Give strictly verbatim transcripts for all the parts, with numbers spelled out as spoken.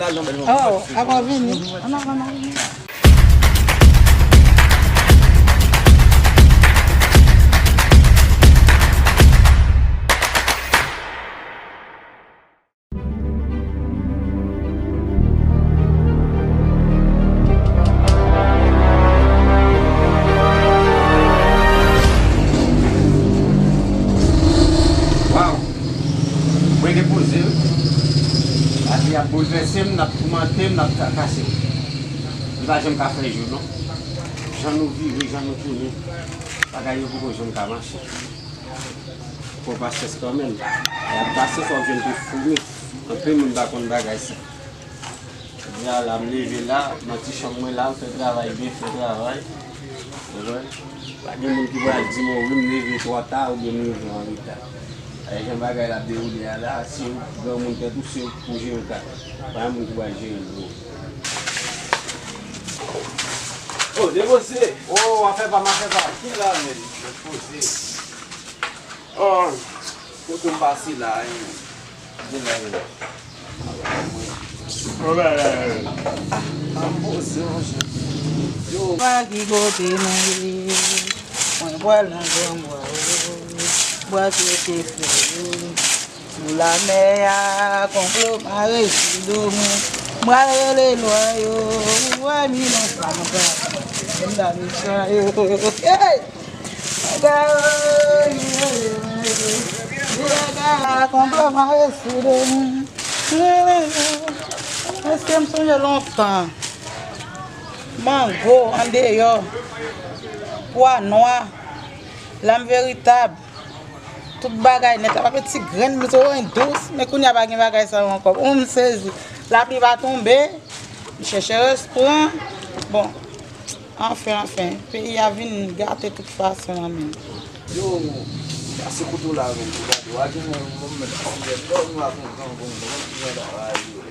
Oh, avan vini. Ann avan, ann avan. Waw! Mwen gen poze wi. Lavi ap boulvèse m, l ap toumante m, l ap trakase m. M pa janm ka fè jou non. Jan nou vire, jan nou tounen, bagay yo poko janm ka mache. Fò pasyans kanmenm. Lè y ap pasyans, w ap jwenn tou foumi. Anpil moun pa konn bagay sa. Jodi a la, m leve la, nan ti chanm mwen la, m fè travay, byen fè travay. Ou konprann? Pa gen moun ki pral di m, wi, m leve twò ta oubyen m leve an reta. E jan bagay la ap dewoule a la, se granmoun tèt ou, se ou k pou jere kay. Pa gen moun ki pral jere l pou ou. Oh, depoze. Oh, afè pa m, afè pa m. Ki la, men? Depoze. Oh, kote m pase la, hein? Gen la, gen la. Bon bagay. Ah, ah, poze, monchè. Yo. Pa ki kote mwen ye, mwen pral nan gran bwa, oh, bwa ki te fè, oh. Sou lamè a, konplo mare sou do mwen. Mwen rele lwa yo, mwen mi nan sa mwen pa. Mwen la mi sa yo. Hey! Konplo mare sou do mwen. Èske m sonje lontan? Mango andeyò. Pwa nwa. Lam veritab. Tout bagay nèt la, pa gen ti grenn, m sou yon dous, men kounye a pa gen bagay sa yo ankò. Ou m sezi. Lapli pa tonbe, m chèche rès pran. Bon, anfen, anfen, peyi a vin gate tout fason an menm. Yo, pase kote w la menm, pou gade, w a gen yon moun menm, si lè nou la konn gran gonn, nou konn ki jan bagay yo ye.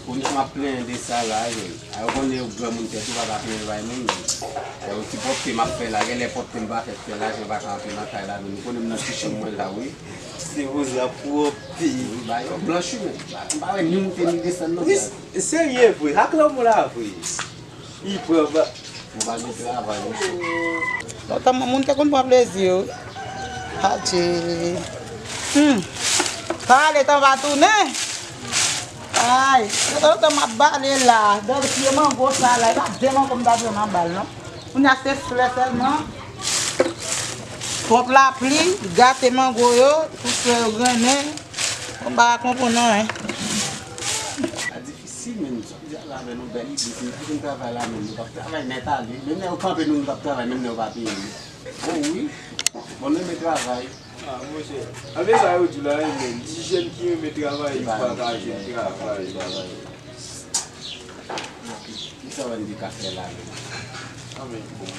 Kounye a m ap plenyen de sa la, wi. A yo konnen yo granmoun tèt ou pa ka plenyen bay moun, men. A yo ti pwòpte m ap fè la, genlè pwòpte m pa fèt fè la, jan pa ka antre nan kay la, men nou konnen m nan ti chanm mwen la, wi. Se poze ap pwòpte. Wi, ba yo blanch, wi, men. M pa wè ni moute ni desann, non. Wi, serye vre, ak lanmou la vre. Li pran ba. Ou pa gen travay, mesye. Lontan moun te konn pran plezi yo. Adje. Hmm. Sa ale, tan va tounen. Ay, se lontan m ap bale la. Gade pye mango sa la, e pa de mango m ta pran nan bal, non. Kounye a se flè sèlman. Twòp lapli, gate mango yo, tout flè yo grennen. Bon, m pa ka konprann anyen. Difisil, men sa vle di a la, men nou bèl ide, si nou te konn travay la, men nou t ap travay nèt ale. Menm lè yo kanpe nou, nou t ap travay, menm lè yo pa peye nou. Oh wi. Bon, nou renmen travay. Ah, monchè. Anben sa yo di la, wi, men di jèn ki renmen travay, li pa ka jwenn travay. Kisa w wè n te ka fè la menm? Anben, bon,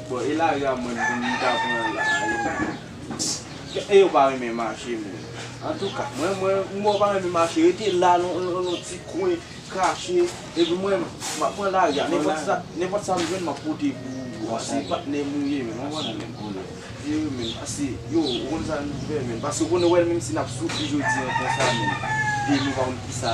bon, e lari a mwen, m ta pran la, e, e yo pa renmen mache, men. Antouka, mwen, mwen, m wè w pa renmen mache, rete la, nan, nan, nan ti kwen, kache, epi mwen, m ap pran lari a, nenpòt sa, nenpòt sa m jwenn, m ap pote pou ou, se patnè m ou ye, men, w konprann? Yo, men, pase, yo, ou konn sa nou fè, men. Pase ou konnen, wè, menm si n ap soufri jodi a konsa, men. Demen, ou pa konn kisa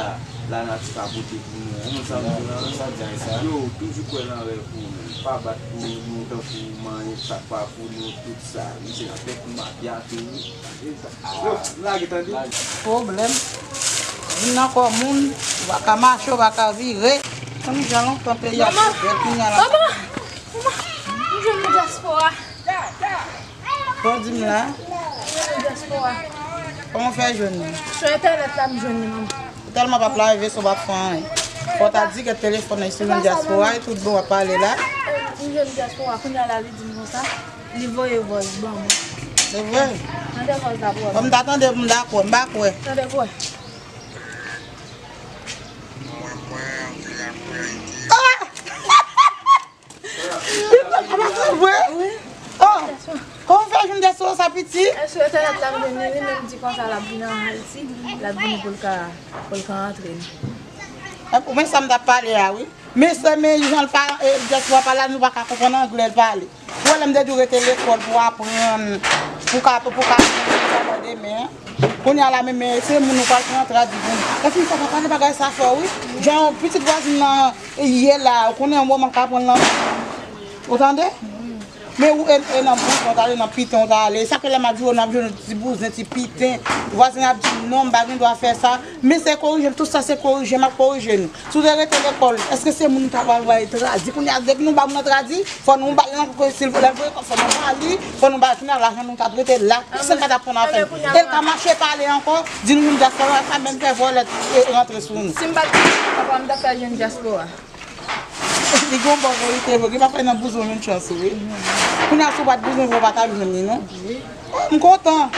lanati ka pote pou nou. Ou konn sa nou fè la? Yo, toujou kwè nan rèv ou, men. Pa bat pou nou, tankou manyen, sa k pa pou nou, tout sa. Misye nan tèt mafya, tou. Yo, lage, tande. Pwoblèm. Vin nan kò moun, ou pa ka mache, ou pa ka vire. Konn jan lontan peyi a te bèl, kounye a la. Manman! Manman! Manman! M jwenn yon dyaspora. Bon, di m la. Yon dyaspora. Kòman w fè jwenn li? Sou entènèt la, m jwenn li, manman. Ou tèlman p ap lave vaso, w p ap fè anyen. Fò w ta di ke telefòn nan, se yon dyaspora, e tout bon w ap pale la. M jwenn dyaspora, kounye a la, li di m konsa, li voye vòz ban mwen. Se vre? Tande vòz la pou w wè. Bon, m ta tande, m ta kwè, m pa kwè. Tande vòz. Mwen, mwen, anpil, anpil, anpil. Ah! Li pa ka pase vre? Wi. Oh! Kòman w fè jwenn dyaspora sa, piti? E sou entènèt la m jwenn li, li menm di konsa l ap vin an Ayiti, l ap vini pou l ka, pou l ka antre. Ou men sa m t ap pale a, wi. Men se men jan l pa, e, dyaspora pa la, nou pa ka konprann anglè l pale. Ou wè lè m te di w rete lekòl pou w aprann, pou w ka, pou w ka aprann travay Men, kounye a la, men, men, se moun ou pral pran tradi pou nou. Epi, fò pa pale bagay sa fò, wi. Jan, pitit vwazin nan, ye la, ou konnen yon moman ka pran l nan. Ou tande? Men ou, e, e nan bouzen, ou ta ale nan piten, ou ta ale. Sa ke lè m ap di w, n ap jwenn ti bouzen, ti piten. Vwazin ap di, "Non, m pa gen dwa fè sa." Men se korije m, tout sa se korije, m ap korije nou. Si w te rete lekòl, èske se moun ou ta pral bay tradi? Kounye a, depi nou ba moun nan tradi, fò nou ba li nan kou, silvouplè, fò nou ba li, fò nou ba li, kounye a, lajan nou t ap rete la, kisa n pa t ap pran nan fè? E l ka mache pale ankò, di nou menm dyaspora, sa menm fè vòlè, e, rantre sou nou. Si m pa t gen papa, m t ap fè jwenn dyaspora. Li gon bò verite vre, li pa fè nan bouzen yon chans, wi. Kounye a, si w pa t bouzen vre, w pa t ap jwenn li, non. M kontan.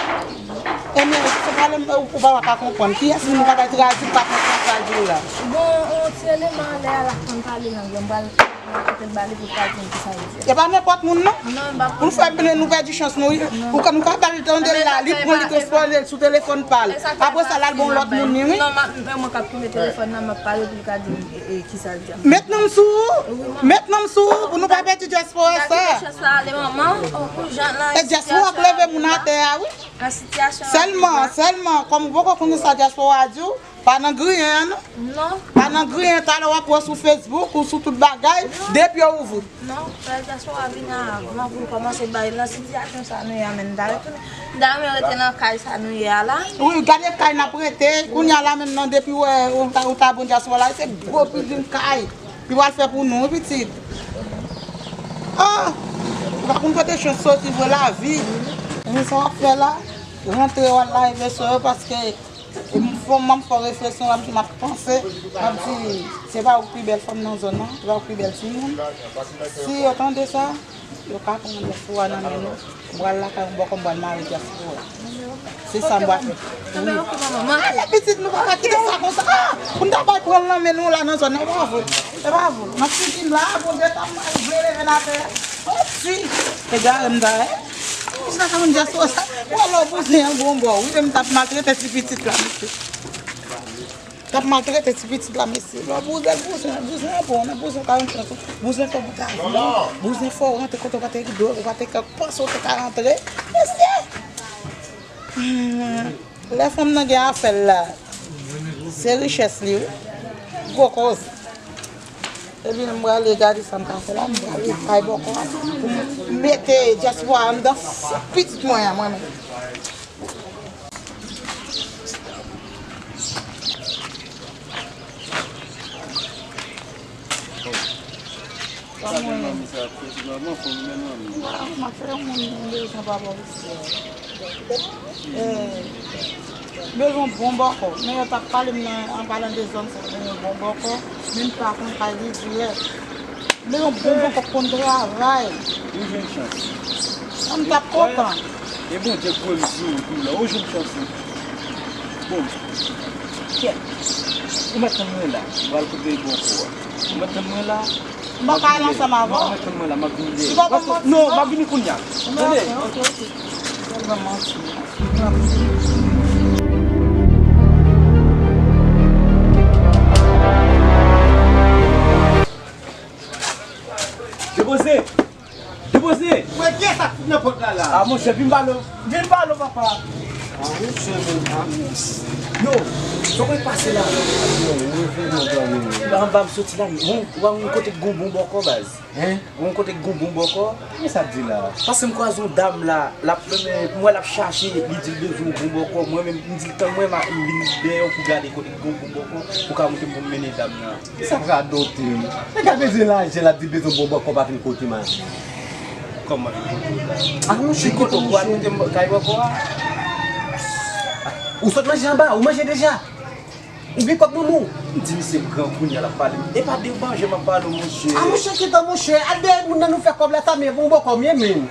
Ebyen, se pale m, ou pa ka konprann. Kiyès moun ou ka bay tradi, ou pa konprann tradi w la? Bon, yon ti eleman anlè a la, fanm pale lang yo, m pral kote l bale pou l ka di m kisa l di a. E pa nenpòt moun, non. Non, m pa konn. Pou nou fè, nou pèdi chans nou, wi. Ou ka, nou ka ba l tande l la, li pran, li transfere l sou telefòn pa l. Apre sa, l al ba yon lòt moun li, wi. Non, m ap, mwen k ap tounen telefòn nan, m ap pale pou l ka di m, e, e, kisa l di a. Met non m sou ou, met non m sou ou, pou nou pa pèdi dyaspora sa. Chans la ale, manman, pou jan nan. E dyaspora k leve moun atè a, wi. Nan sitiyasyon an. Sèlman, sèlman, kòm ou poko konnen sa dyaspora a di w, pa nan griyen an, non. Non. Pa nan griyen, talè w ap wè sou Facebook ou sou tout bagay, depi yo ouvri. Non, frè dyaspora vini avan pou l kòmanse bay nan sitiyasyon sa nou ye a, men n ta retounen. M ta renmen rete nan kay sa nou ye a la. Wi, gade kay n ap rete, kounye a la menm nan, depi w wè, ou ta, ou ta bon dyaspora la, se gwo bilding kay. Li pral fè pou nou, wi, pitit. Ah! Ou pa konn kote chans soti vre lavi. Men sa w ap fè la, rantre w al lave veso yo, paske e m fò, m ap fè refleksyon, m ap, m ap panse, m ap di, se pa ou ki pi bèl fanm nan zòn nan, se pa ou ki pi bèl timoun. Si yo tande sa, yo ka pran dyaspora nan men nou. M pral lakay yon bòkò, m pral mare dyaspora. Se sa m pral fè. Wi. Ale, pitit, nou pa ka kite sa konsa. Ah! Pou n ta bay pran l nan men nou la nan zòn nan, e pa vre. E pa vre. Nan figi m la, Bondye ta m vle leve n atè. Oh, si. Egare m ta ye. Sa ka moun dyaspora sa. Ou wè lè w bouzen an gon bò. Wi, men m t ap maltrete ti pitit la, mesye. T ap maltrete ti pitit la, mesye. Lè w bouzen, bouzen, bouzen an bon, nan bouzen w ka jwenn chans ou. Bouzen fè w bout avi, bouzen fè w rantre kote w pa te dwe, ou pa te ka panse w te ka rantre. Mesye! Hmm, lè fanm nan gen afè l la, se richès li, wi. Gwo koze. Epi m prale gade sa m ka fè la, m prale kay bòkò a, pou m mete dyaspora anndan fou pitit mwen an, mwen menm. Kòman w ye? Mwen, mwen fè yon moun bezwen pa bò isi. Eh, bezwen bon bòkò. Men yo t ap pale m nan, an palan de zòn sa, bezwen bon bòkò. Men m pa konn kay li dirèk. Men yon bon bòkò k konn travay. Ou jwenn chans. An m t ap kontan. E Bondye k voye m sou ou tou la. Ou jwenn chans ou. Bon. Kèt. Ou mèt tann mwen la. M pral kote bòkò a. Ou mèt tann mwen la. M pa ka al ansanm avè w. Non, ou mèt tann mwen la. M ap vini dèyè. Non, m ap vini kounye a. Tande. Ok, ok. Tèlman manti. Depoze! Depoze! Mwen, kiyès sa k fout nan pòt la, la? Ah, monchè, vin pale w. Vin pale w, papa. Ah, monchè, men, ah. Yo, sa w pase la? Yo, mwen vin nan dòmi. Anba m soti la, ou wè yon kote k gon bon bòkò, baz. Hein? Yon kote k gon bon bòkò. Kisa w di la? Paske m kwaze yon dam la, l ap, m wè l ap chache, li di l bezwen yon bon bòkò. Mwen menm, m di l tann mwen, m vin dèyè w pou gade kote k gon bon bòkò, pou ka montre m pou m mennen dam nan. Sa radote wi. Nèg la bezwen lajan, l ap di bezwen bon bòkò pa vin kote m a. Kòman vin kote w la? Ah, monchè, ki kote w pral mete m kay bòkò a? Ou sot manje anba, ou manje deja? Ou gen kòb nan men w? M di misye m gran kounye a l ap pale. E pa de manje m ap pale w, monchè. Ah, monchè, kite w, monchè. Al dèyè moun nan nou fè kòb la, sa men bon bòkò m ye, men.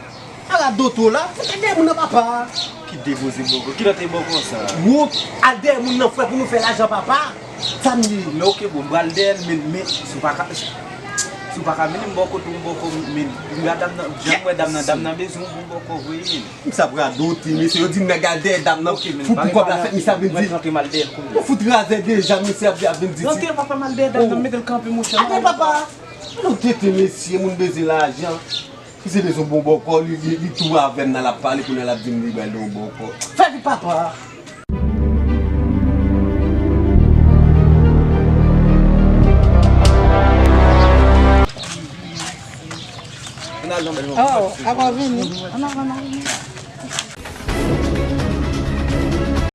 Ala doto la, se te de moun nan papa. Ki depoze bòkò? Ki lòt e bòkò sa? Wont, al dèyè moun nan frè pou nou fè lajan papa. Sa m ye. Men oke, bon, m pral dèyè l, men, men, si w pa ka, si w pa ka mennen m bò kote w, bòkò, men, m wè dam nan, jan m wè dam nan, dam nan bezwen yon bon bòkò vre, men. Misye ap radote, mesye, yo di nèg al dèyè dam nan pou, pou kòb la fèt, misye ap vin di. Mwen rantre m al dèyè l kounye a. Ou fout razè deja, misye ap, ap vin di. Rantre papa m al dèyè dam nan, mete l kanpe, monchè. Ate papa, nou tete, mesye, moun bezwen lajan. Se de son bon bòkò, li, li, li tou avè m nan l ap pale, kounye a l ap di m li bay l yon bòkò. Fè vit papa! Oh, apa vini? Ann avan, ann avan.